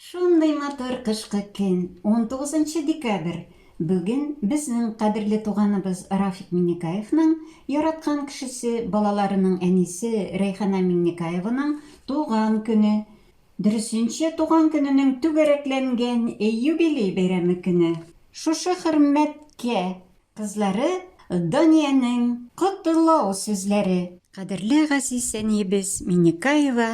Шундый матур кышкы көн, 19 декабрь. Бүген безнең кадерле туганыбыз Рафик Миңнекаевның яраткан кешесе, балаларының әнисе Рәйхана Миңнекаеваның туган көне. Дөресенчә, туган көненең түгәрәкләнгән юбилей бәйрәме көне. Шушы хөрмәткә кызлары Даниянең котлау сүзләре. Кадерле газиз әниебез Миңнекаева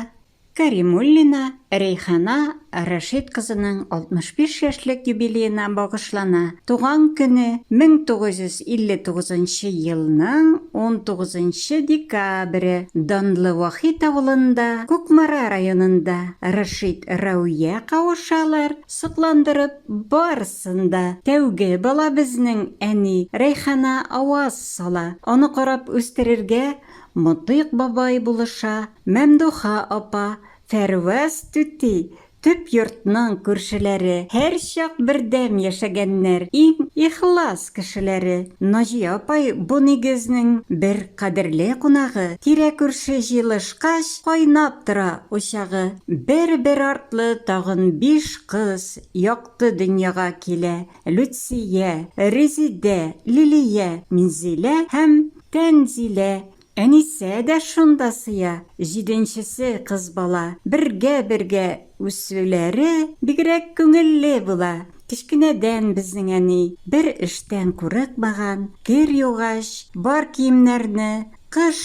Каримуллина Рәйхана Рәшит кызының 65 яшьлек юбилеена багышлана. Туган көне 1959 нчы елның 19 нчы декабре Данлы Вахит авылында, Кукмара районында Рәшит Рәүя кавышалар, сокландырып барысын да. Тәүге бала безнең әни Рәйхана аваз сала. Аны карап үстерергә Мотыйк бабай булыша, Мәмдуха апа, Фәрваз түти, төп йортның күршеләре, һәрчак бердәм яшәгәннәр, иң ихлас кешеләре. Наҗия апай бу нигезнең бер кадерле кунагы, тирә-күрше җыелышкач, кайнап тора учагы. Бер-бер артлы тагын биш кыз якты дөньяга килә, Люция, Резидә, Лилия, Минзилә һәм Тәнзилә, Әнисә дә шунда сыя, җиденчесе кыз бала. Бергә-бергә үсүләре бигрәк күңелле була. Кечкенәдән безнең әни бер эштән курыкмаган, кер югач, бар киемнәрне кыш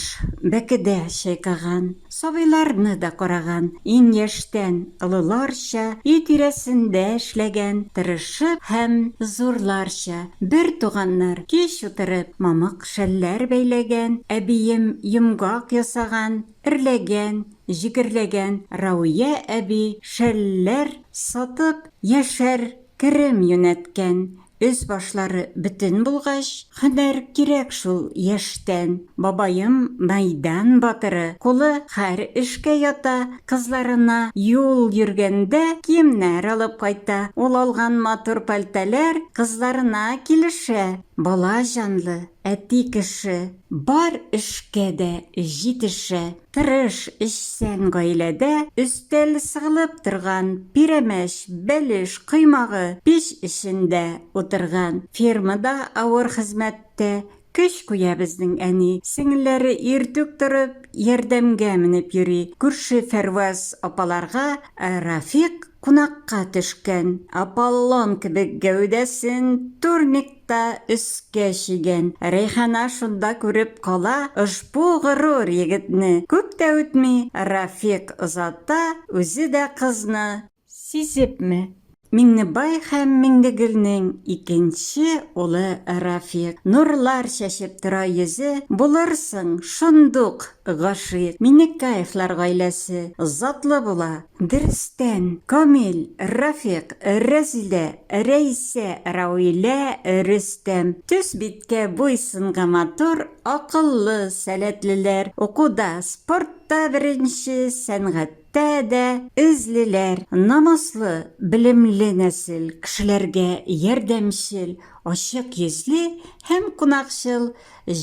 бәкедә чайкаган, сабыйларны да караган, иң яшьтән олыларча өй тирәсендә эшләгән, тырышып һәм зурларча бер туганнар кич утырып мамык Шәлләр бәйләгән, әбием йомгак ясаган, эрләгән, җегерләгән Рауия әби шәлләр сатып, яшәр керем юнәткән. Өс-башлары бөтен булгач, һөнәр кирәк шул яшьтән. Бабаем мәйдан батыры, кулы һәр эшкә ята, кызларына юл йөргәндә киемнәр алып кайта. Ул алган матур пәлтәләр кызларына килешә. Бала җанлы, әти кеше бар эшкә дә җитешә. Тырыш, эшчән гаиләдә өстәл сыгылып торган, пирәмәч, бәлеш, коймагы пич эчендә утырган. Фермада авыр хезмәттә көч куя безнең әни. Сеңелләре иртүк торып, ярдәмгә менеп йөри. Күрше Фәрваз апаларга Рафик кунакка төшкән. Аполлон кебек гәүдәсен турникта өскә чөйгән. Рәйхана шунда күреп кала ошбу горур егетне. Күп тә үтми, Рафик озата үзе дә кызны. Сизепме, Миңнебай һәм Миңнегөлнең икенче улы Рафик. Нурлар чәчеп тора йөзе, булырсың шундук гашыйк. Миннекаевлар гаиләсе затлы була. Дөрестән, Камил, Рафик, Рәзилә, Рәйсә, Рауилә, Рөстәм. Төс-биткә, буй-сынга матур, акыллы, сәләтлеләр. Укуда, спортта беренче, сәнгатьтә Тә дә эзлиләр. Намуслы, белемле нәсел, кешеләргә ярдәмчел, ачык йөзле һәм кунакчыл,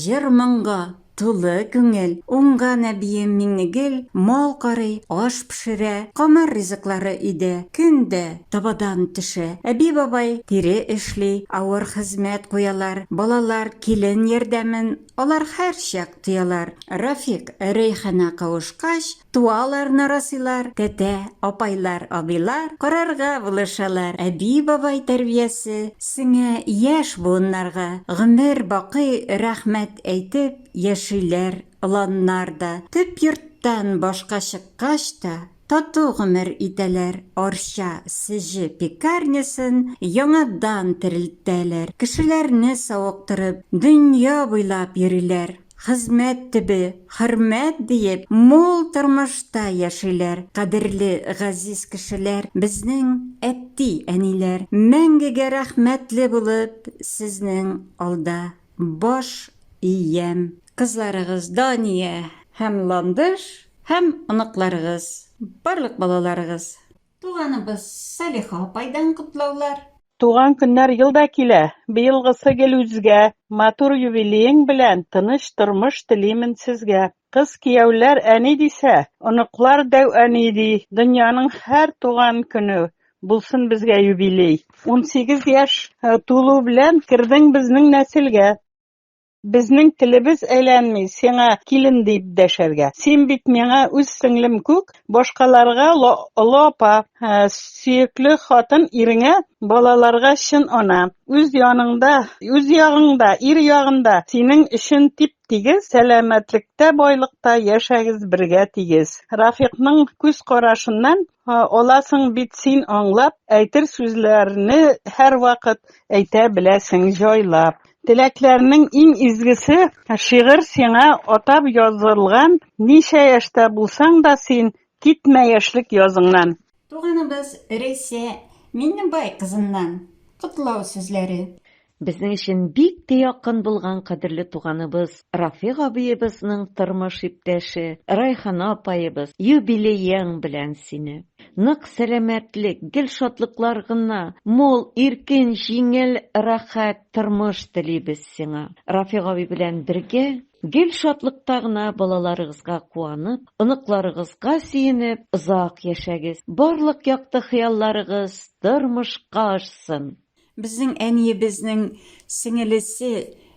җыр-моңга тулы күңел. Уңган әбием Миңнегөл мал карый, аш пешерә, камыр ризыклары өйдә көн дә табадан төшә. Әби-бабай тире эшли, авыр хезмәт куялар, балалар килен ярдәмен алар һәрчак тоялар. Рафик, Рәйхана кавышкач, Туалар нарасыйлар, тәтә, апайлар, абыйлар карарга булышалар. Әби-бабай тәрбиясе сеңә яшь буыннарга. Гомер бакый рәхмәт әйтеп яшиләр оланнар да. Төп йорттан башка чыккач та, тату гомер итәләр. Арча Сеҗе пекарнясын яңадан терелтәләр. Кешеләрне савыктырып, дөнья буйлап йөриләр. Хезмәт төбе, хөрмәт диеп, мул тормышта яшиләр. Кадерле, газиз кешеләр, безнең әти-әниләр. Мәңгегә рәхмәтле булып, сезнең алда баш иям. Кызларыгыз Дания һәм Ландыш һәм оныкларыгыз, барлык балаларыгыз. Туганыбыз Салиха апайдан котлаулар. Туган көннәр ел да килә, Быелгысы гел үзгә. Матур юбилеең белән Тыныч тормыш телимен сезгә. Кыз-кияүләр әни дисә, Оныклар дәү әни ди. Дөньяның һәр туган көне Булсын безгә юбилей. 18 яшь тулу белән кердең безнең нәселгә. Безнең телебез әйләнми сиңа килен дип дәшәргә. Син бит миңа үз сеңлем күк, башкаларга олы апа, сөекле хатын иреңә, балаларга чын ана. Үз яныңда, үз ягыңда, ир ягында синең өчен тип-тигез, сәламәтлектә, байлыкта яшәгез бергә тигез. Рафикның күз карашыннан аласың бит син аңлап, әйтер сүзләрне һәрвакыт әйтә беләсең җайлап. Теләкләрнең иң изгесе шигырь сиңа атап язылган, ничә яшьтә булсаң да син, китмә яшьлек языңнан. Туганыбыз Рәйсә Миннебай кызыннан котлау сүзләре. Безнең өчен бик тә якын булган кадерле туганыбыз Рафик абыебызның тормыш иптәше Райхана апаебыз, юбилеең белән сине! Нык сәламәтлек, гел шатлыклар гына, мул, иркен, җиңел, рәхәт тормыш телибез сиңа. Рафик абый белән бергә гел шатлыкта гына балаларыгызга куанып, оныкларыгызга сөенеп озак яшәгез. Барлык якты хыялларыгыз тормышка ашсын. Безнең әниебезнең сеңелесе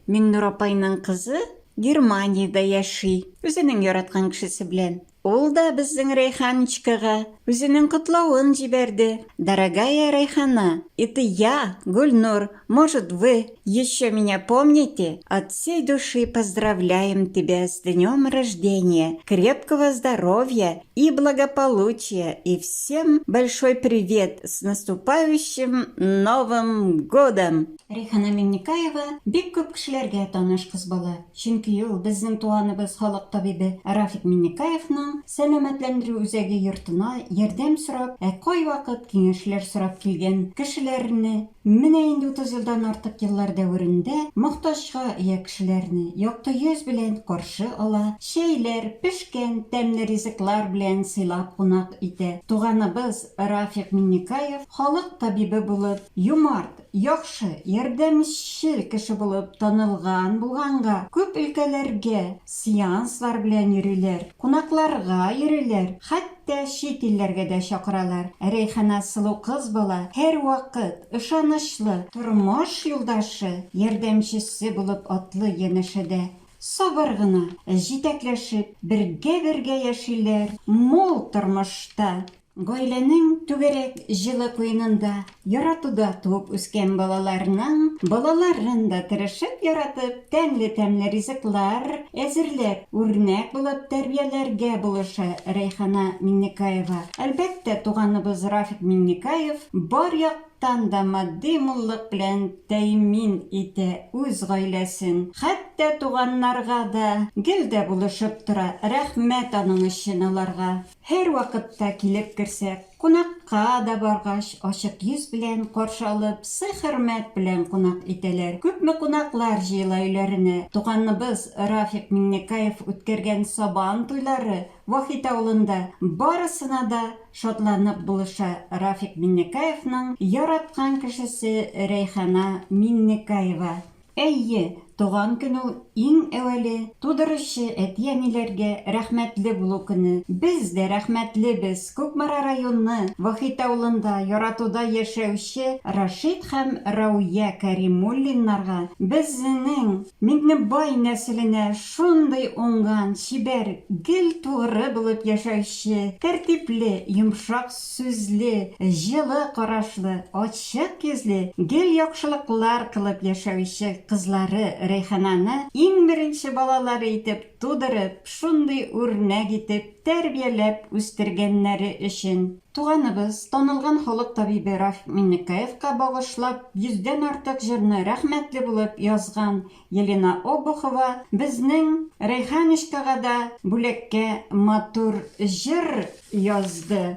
Миңнур апайның кызы Германиядә яши, үзенең яраткан кешесе белән. Ул да безнең Рәйханочкага үзенең котлавын җибәрде. Дорогая Рәйхана, это я, Гөлнур, может, вы еще меня помните? От всей души поздравляем тебя с днем рождения, крепкого здоровья и благополучия и всем большой привет с наступающим Новым годом! Рәйхана Миңнекаева бик күп кешеләргә таныш кыз бала. Чөнки ул безнең туганыбыз халык табибе Рафик Миннекаевның сәламәтләндерү үзәге йортына ярдәм сорап, ә кайвакыт киңәшләр сорап килгән кешеләрне, менә инде 30 елдан артык еллар дәверендә мохтаҗга ия кешеләрне якты йөз белән каршы ала, чәйләр, пешкән тәмле ризыклар белән сыйлап кунак итә. Туганыбыз Рафик Миннекаев халык табибе булып, юмарт, Яхшы, ярдәмчел кеше булып танылган булганга, күп өлкәләргә сеанслар белән йөриләр, кунакларга йөриләр, хәтта чит илләргә дә чакыралар. Ә Рәйхана сылу кыз бала һәрвакыт ышанычлы тормыш юлдашы, ярдәмчесе булып атлый янәшәдә. Сабыр гына, җитәкләшеп, бергә-бергә яшиләр мул тормышта. Гаиләнең түгәрәк җылы куенында, яратуда туып үскән балаларның балаларын да тырышып яратып, тәмле-тәмле ризыклар әзерләп, үрнәк булып тәрбияләргә булыша Рәйхана Миңнекаева. Әлбәттә, туганыбыз Рафик Миңнекаев бар яктан да матди муллык белән тәэмин итә үз гаиләсен, хәтта туганнарга да гел дә булышып тора, рәхмәт аның өчен аларга. Һәрвакытта килеп керсәк, кунакка да баргач, ачык йөз белән каршы алып, сый-хөрмәт белән кунак итәләр. Күпме кунаклар җыела өйләренә. Туганыбыз Рафик Миңнекаев үткәргән Сабан туйлары Вахит авылында барысына да шатланып булыша Рафик Миңнекаевның яраткан кешесе Рәйхана Миңнекаева. Әйе, туган көн ул иң әүвәле тудыручы әти-әниләргә рәхмәтле булу көне. Без дә рәхмәтлебез Кукмара районы Вахит авылында яратуда яшәүче Рашит һәм Рауя Кәримуллиннарга, безнең Миңнебай нәселенә шундый уңган, чибәр, гел тугры булып яшәүче, тәртипле, йомшак сүзле, җылы карашлы, ачык йөзле, гел яхшылыклар кылып яшәүче кызлары Рәйхананы иң беренче балалары итеп тудырып, шундый үрнәк итеп тәрбияләп үстергәннәре өчен. Туганыбыз, танылган халык табибе Рафик Миннекаевка багышлап йөздән артык җырны рәхмәтле булып язган Елена Обухова безнең Рәйханочкага да бүләккә матур җыр язды.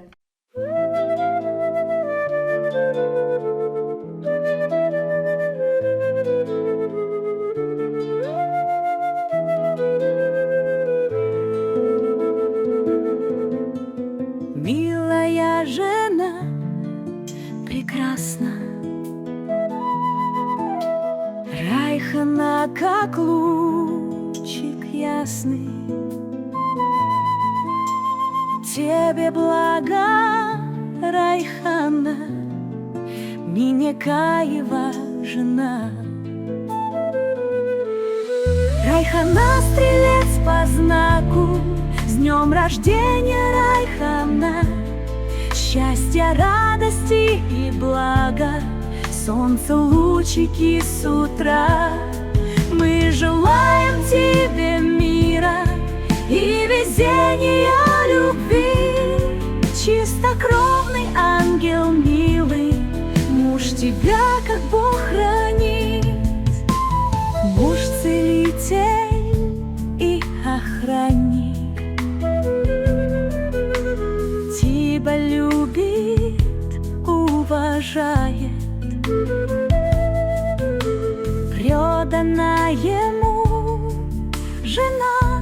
Милая жена прекрасна, Райхана, как лучик ясный, Тебе благодарна. Райхана, Минекаева жена. Райхана стрелец по знаку, с днем рождения, Райхана! Счастья, радости и блага, солнце лучики с утра. Мы желаем тебе мира и везения любви. Чистокровный ангел милый, муж тебя как Бог хранит. Муж целитель и охранник, тебя любит, уважает, предана ему жена,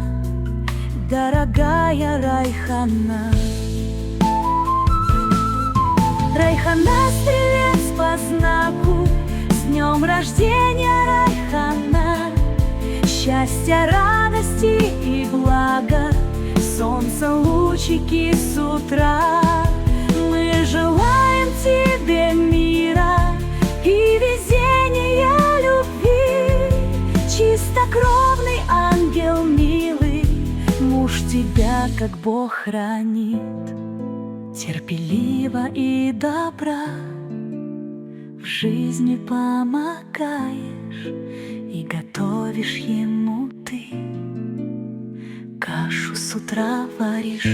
дорогая Райхана. Райхана стрелец по знаку, с днем рождения, Райхана! Счастья, радости и блага, солнце лучики с утра. Мы желаем тебе мира и везения любви. Чистокровный ангел милый, муж тебя как Бог хранит. Терпелива и добра, в жизни помогаешь и готовишь ему ты. Кашу с утра варишь.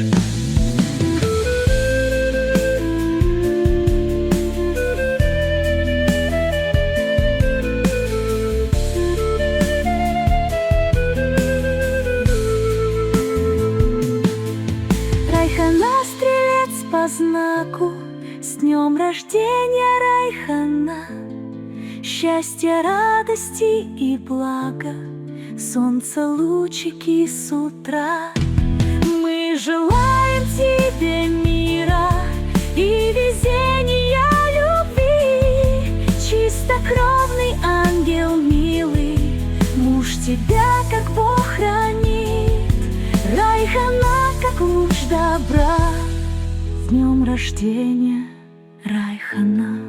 Райхана стрелец по знаку, с днем рождения, Райхана! Счастья, радости и блага, солнце лучики с утра. Мы желаем тебе мира и везения любви. Чистокровный ангел милый, муж тебя как Бог хранит. Райхана, как луч добра, с днем рождения, Райхана!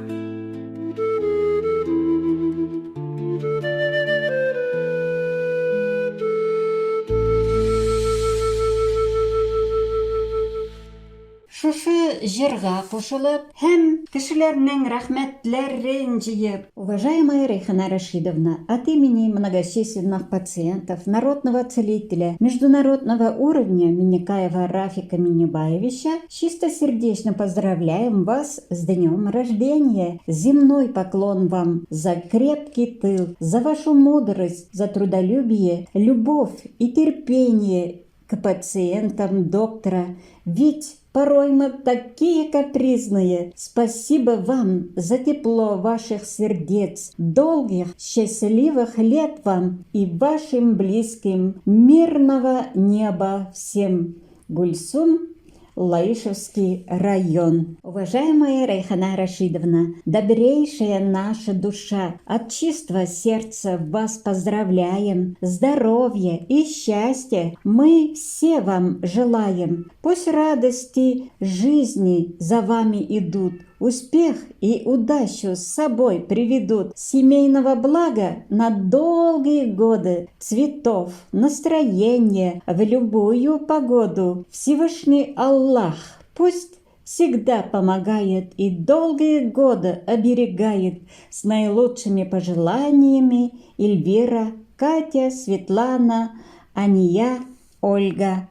Шушы җырга кушылып һәм кешеләрнең рәхмәтләрен җыеп, Уважаемая Райхана Рашидовна, от имени многочисленных пациентов народного целителя международного уровня Миннекаева Рафика Миннебаевича чистосердечно поздравляем вас с днем рождения! Земной поклон вам за крепкий тыл, за вашу мудрость, за трудолюбие, любовь и терпение к пациентам доктора. Ведь порой мы такие капризные. Спасибо вам за тепло ваших сердец. Долгих, счастливых лет вам и вашим близким. Мирного неба всем. Гульсум Лаишевский район. Уважаемая Райхана Рашидовна, добрейшая наша душа, от чистого сердца вас поздравляем. Здоровья и счастья мы все вам желаем. Пусть радости жизни за вами идут, успех и удачу с собой приведут, семейного блага на долгие годы, цветов, настроения в любую погоду. Всевышний Аллах пусть всегда помогает и долгие годы оберегает. С наилучшими пожеланиями Эльвира, Катя, Светлана, Ания, Ольга.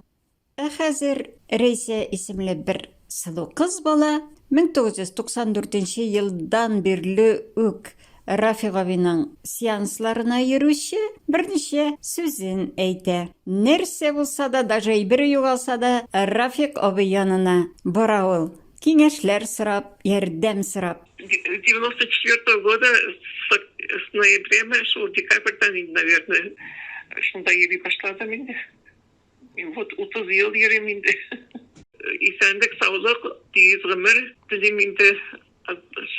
Ә хәзер Рәйсә исемле бер сылу кыз бала 1994 елдан бирле үк Рафик абыйның сеансларына йөрүче берничә сүзен әйтә. Нәрсә булса да, даже әйбере югалса да, Рафик абый янына бара ул. Киңәшләр сорап, ярдәм сорап. 94 года с ноября, шул декабрьдән инде, наверное, шунда йөри башладым инде. Вот 30 ел йөрим инде. Исәнлек, саулык, тигез гомер телим инде.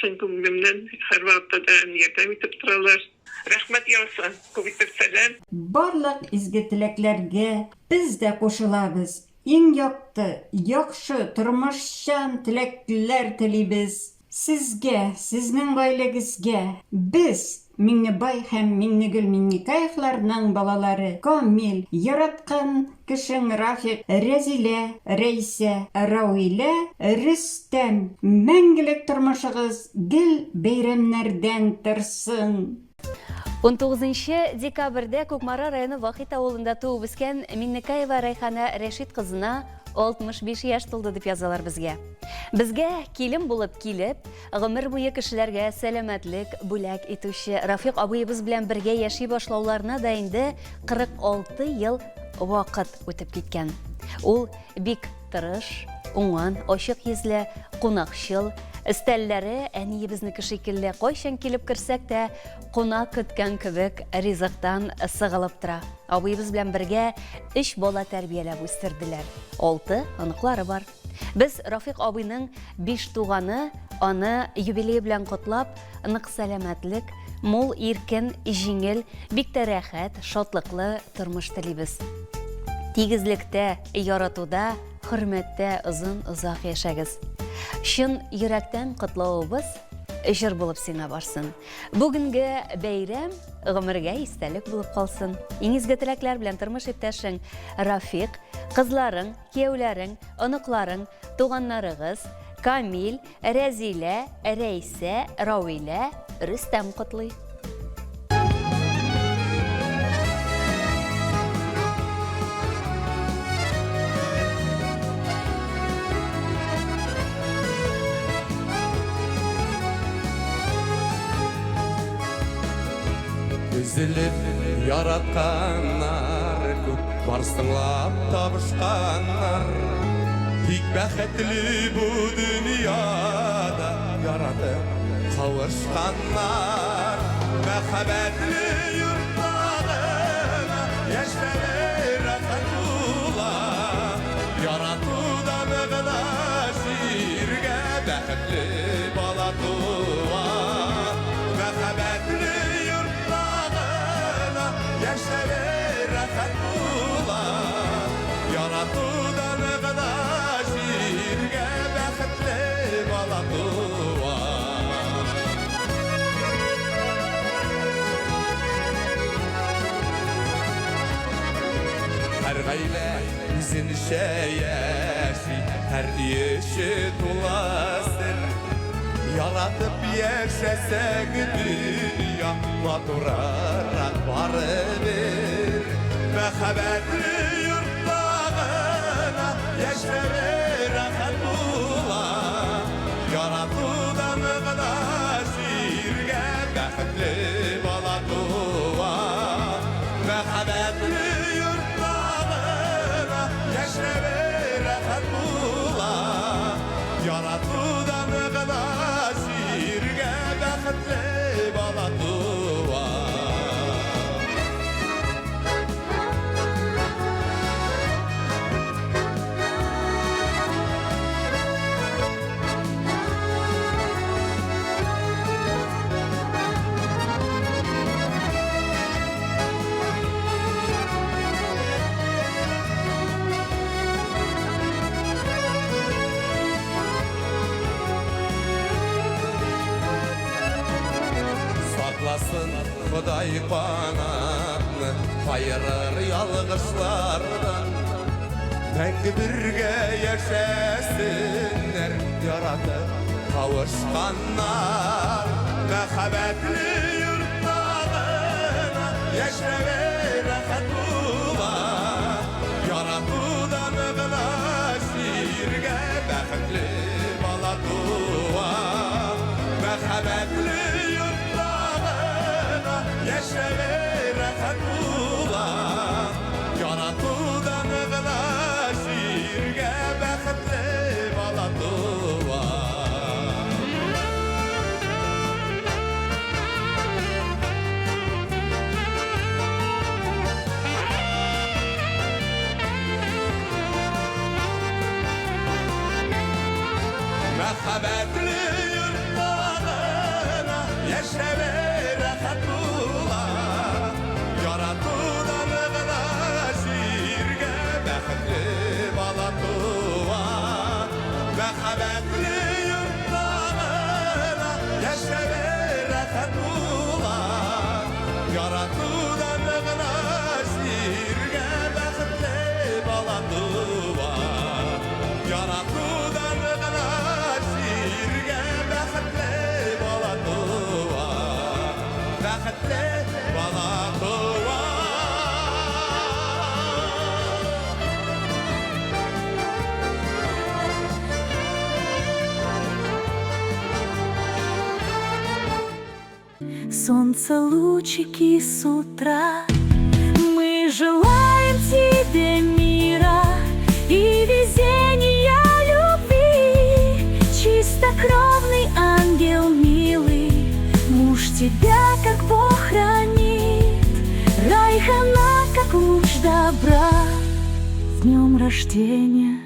Чын күңелемнән һәрвакытта да ярдәм итеп торалар. Рәхмәт яусын, күп итеп сәлам. Барлык изге теләкләргә без дә кушылабыз. Иң якты, яхшы, тормышчан теләкләр телибез. Сезгә, сезнең гаиләгезгә, без, Миңнебай һәм Миңнегөл Миңнекаевларның балалары Камил, яраткан кешең Рафик, Рәзилә, Рәйсә, Рауилә, Рөстәм, мәңгелек тормышыгыз гел бәйрәмнәрдән торсын! 19 декабрьдә Кукмара районы Вахит авылында туып үскән Миннекаева Рәйхана Рәшит кызына 65 яшь тулды дип язалар безгә. Безгә килен булып килеп, гомер буе кешеләргә сәламәтлек бүләк итүче Рафик абыебыз белән бергә яши башлауларына да инде 46 ел вакыт үтеп киткән. Ул бик тырыш, уңган, ачык йөзле, кунакчыл, өстәлләре әниебезнеке шикелле, кайчан килеп керсәк тә, кунак көткән кебек ризыктан сыгылып тора. Абыебыз белән бергә өч бала тәрбияләп үстерделәр. Алты оныклары бар. Без Рафик абыйның биш туганы аны юбилее белән котлап, нык сәламәтлек, мул, иркен, җиңел, бик тә рәхәт, шатлыклы тормыш телибез. Тигезлектә, яратуда, хөрмәттә озын-озак яшәгез. Чын йөрәктән котлавыбыз җыр булып сиңа барсын. Бүгенге бәйрәм гомергә истәлек булып калсын. Иң изге теләкләр белән тормыш иптәшең Рафик, кызларың, кияүләрең, оныкларың, туганнарыгыз Камил, Рәзилә, Рәйсә, Рауилә, Рөстәм котлый. Өзелеп яратканнар күп, барсыңлап табышканнар. Тик бәхетле бу дөньяда яратып кавышканнар. Мәхәббәтле йортларына яшьләре рәхәт була. Яратудан гына җиргә бәхетле бала туа. Мәхәббәтле йортта гына яшәве рәхәт була. Яратудан гына җиргә бәхетле бала туа. Һәр гаилә үзенчә яши, һәр өй эче тула сер. Яратып яшәсәң, дөнья матурырак барыбер. Мәхәббәтле йортта гына яшәве рәхәт була. Яратудан гына җиргә бәхетле бала туа. Мәхәббәтле йортта гына яшәве рәхәт була. Яратудан гына җиргә бәхетле бала туа. Сакласын Ходай канатны, каерыр ялгышлардан. Мәңге бергә яшәсеннәр, яратып кавышканнар. Мәхәббәтле йортта гына яшәве рәхәт була. Яратудан гына җиргә бәхетле бала туа. Мәхәббәтле йортта гына яшәве рәхәт була. Яратудан гына җиргә бәхетле бала туа. Солнце лучики с утра. Мы желаем тебе мира и везения любви. Чистокровный ангел милый, муж тебя как Бог хранит. Райхана, как луч добра. С днем рождения.